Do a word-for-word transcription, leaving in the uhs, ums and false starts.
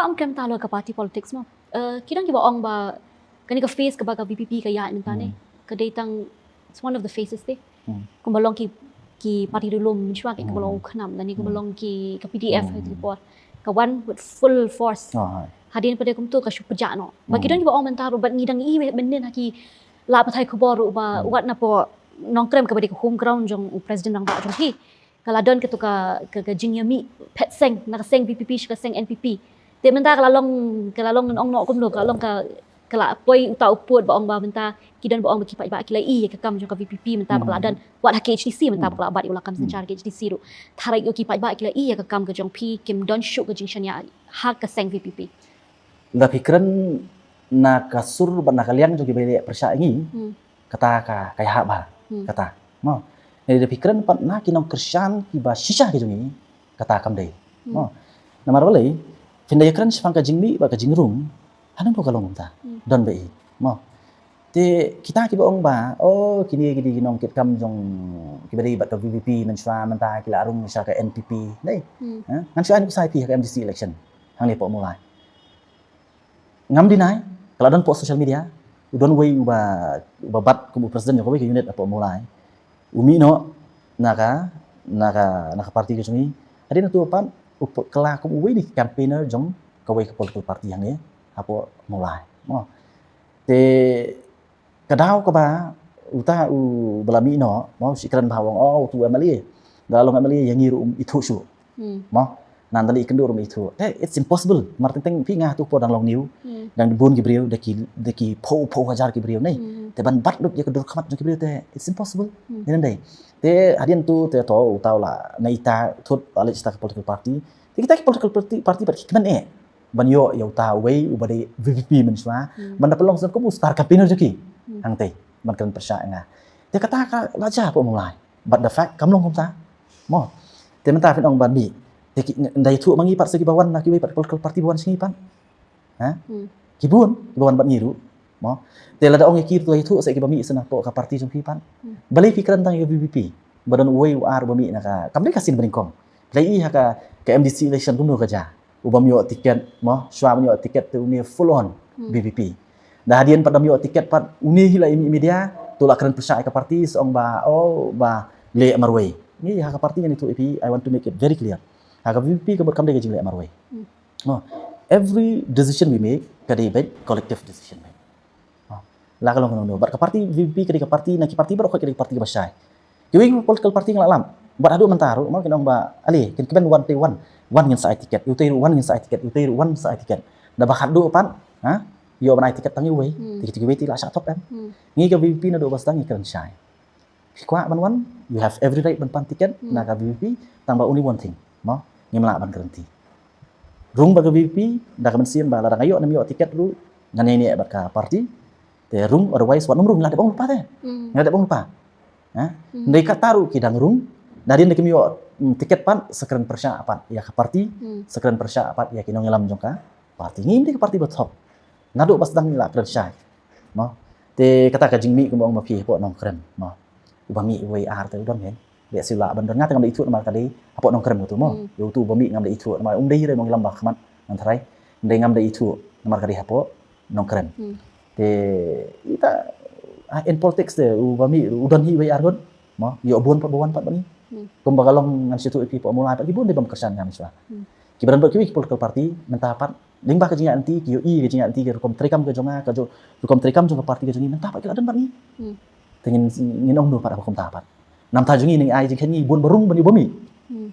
Kam kem ta lo ka party politics mo. Eh, ki don kiba ong ba kane ka phase kaba ka VPP ka ïaid mynta ne. Hmm. Ka dei tang, it's one of the phases te. Hmm. Kumba long ki, ki party ri lum mynshwa ki kumba long u KHNAM, lane kumba long ki ka PDF ha ki por. Ka wan with full force. Oh, hai. Hadien pat de kumto ka shu pynjah noh. Ba ki don kiba ong mynta ruh bad ngi dang i mynnin ha ki lad pathai khubor ruh ba wat na pdeng Nongkrem kaba dei ka home ground jong u president rangbah jong phi. Ka la don katu ka, ka, ka jingïamih phet seng, na ka seng VPP sha ka seng NPP. Te mynta ka la long, ka la long ong noh kumno, ka la long ka, ka la poi uta u pud ba ong ba mynta, ki don ba ong ba ki paidbah ki la i ïa ka kam jong ka VPP mynta ba ka la don. Wat ha KHADC mynta ba ka la bat ïa u lakam synshar KHADC ruh. Tharai ïa ki paidbah ki la i ïa ka kam ka jong phi, kim don shuh ka jingshaniah ha ka seng VPP. Lada phi kren na ka sur bad na ka liang jong kiba leh pyrshah ïa ngi. Hmm. Kata ka, ka ïahap bha. Hmm. Kata. Mo. Lada phi kren pat na ki nongkyrshan kiba shisha ki jong ngi, kata kam dei. Hmm. Mo. Namar balei, phin da ïakren shaphang ka jingmih bad ka jingrung, haduh ka long kumta. Hmm. Don ba i. Mo. Te kita kiba ong ba, oh, kine ki dei ki nongkitkam jong kiba dei bad ka VPP mynshwa mynta ki la rung sha ka NPP. Dei. Hmm. Ha? Ngan shu ai nuksa ïa phi ha ka MDC election. Hangne hapoh Mawlai. Ngam deny, ka la don hapoh social media, u don uwei uba, uba bat kum u president jong kawei ka unit hapoh Mawlai. U mih noh na ka, na ka, na ka party ka jong ngi. Hadien nangta pat, u kylla kum uwei na ki campaigner jong kawei ka political party hangne hapoh Mawlai. Mo. Te ka daw kaba uta uba la mih noh, mo, u shu kren bha u ong, oh, utu u MLA. Da long MLA ïa ngi ruh um ithuh shuh. Hmm. Mo, nang da leit kynduh ruh um ithuh. Te, it's impossible. Mar teng teng phi nga tu por dang long new. Hmm. Dang bun ki briew, da ki, da ki phew phew hajar ki briew ne. Hmm. Te ban bat lut ïa ka dur khmat jong ki briew te, it's impossible. Hmm. Ïa nang dei. Te hadien tu te to uta u la na ita thut la leit sha ka political party. Te kita ki political party, party bad ki kmen eh. Ban ïoh ïa uta uwei uba dei VPP mynshwa. Hmm. Ban da pynlong sdang kum u star campaigner jong ki. Hmm. Hangtei ban kren pyrshah ïa nga. Te kata ka la jia hapoh Mawlai. But the fact kam long kumta. Mo. Te mynta phin ong ban mih. Te ki, nda ïathuh ma ngi pat sa kiba wan na kiwei pat political party ba wan sha ngi pat. Ha? Hmm. Ki bun kiba wan bad ngi ruh. Mo. Te lada ong ïa ki ruh ïathuh sa kiba mih sa na hapoh ka party jong phi pat. Hmm. Balei phi kren tang ïa ka VPP. Ba don uwei u ar uba mih na ka, kam dei ka sien ba nyngkong. Phi la i ha ka, ka MDC election kumno ka jia. Ubym ïoh tiket, mo, shuwa ban ïoh tiket te une full on, hmm, VPP. Da hadien pat dang ym ïoh tiket pat une hi la ïa mih media, to la kren pyrshah ïa ka party, sa ong ba, oh, ba leh marwei. Ngi ha ka party ngan ïathuh ïa phi, I want to make it very clear. Ha ka VPP ka mut kam dei ka jingleh marwei. Hmm. Mo, every decision we make, ka dei beit collective decision beit. Oh. La ka long kano kano. Bad ka party VPP ka dei ka party na ki party baroh ka dei ka party kaba shai. Kiwei ki political party nga la lap. Bad haduh mynta ruh, mo, kin ong ba, ale, kin kmen wan te wan. Wan ngin sa ai tiket. Utei ruh wan ngin sa ai tiket. Utei ruh wan sa ai tiket. Da ba haduh pat, ha? Ïoh ban ai tiket tang iwei. Hmm. Te kiwei te la shah thok em. Hmm. Ngi ka VPP naduh ba sdang ngi kren shai. Phi kwah ban wan, you have every right ban pan tiket, hmm, na ka VPP, tang ba only one thing. Mo, ngim lah ban guarantee. Rung bad ka VPP, da ka mynsiem ba lada nga ïoh ne ym ïoh tiket ruh, ngan ïaineh bad ka party. Te rung, otherwise wat nym rung, nga la dep ong lypa te. Hmm. Nga la dep ong lypa. Ha? Hmm. Hynrei kata ruh ki dang rung, nadien da kim ïoh, mm, tiket pat, sa kren pyrshah pat ïa ka party, hmm, sa kren pyrshah pat ïa ki nongïalam jong ka party. Ngim dei ka party ba thok. Naduh ba sdang ngi la kren shai. Mo. Te kata ka jingmih kumba ong ma phi hapoh Nongkrem. Mo. Uba mih uwei ar te u don hynrei. Bad shu lah ban don, nga te ngam da ithuh namar ka dei hapoh Nongkrem utu mo. Hmm. Ïa utu uba mih ngam da ithuh namar um dei re mo, ngi lam ba khmat ngan tharai. Hynrei ngam da ithuh namar ka dei hapoh Nongkrem. Hmm. Te ita, ah, in politics te uba mih u don hi uwei ar ngut. Mo, ïoh bun pat ba wan pat bad ngi. Hmm. Kumba ka long ngan shu ïathuh ïa phi hapoh Mawlai pat ki bun dei bym kyrshan nga mynshwa. Hmm. Kiba don bad kiwei ki political party mynta pat lyngba ka jingïaid lynti ki ïohi ka jingïaid lynti ka rukom treikam ka jong nga, ka jong, rukom treikam jong ka party ka jong ngi, mynta pat ki la don bad ngi. Hmm. Te ngin, ngin ong noh pat haba kumta pat. Namar ta jong ngi ngi ai jingkheiñ ngi bun ba rung ban ïoh ba mih. Hmm.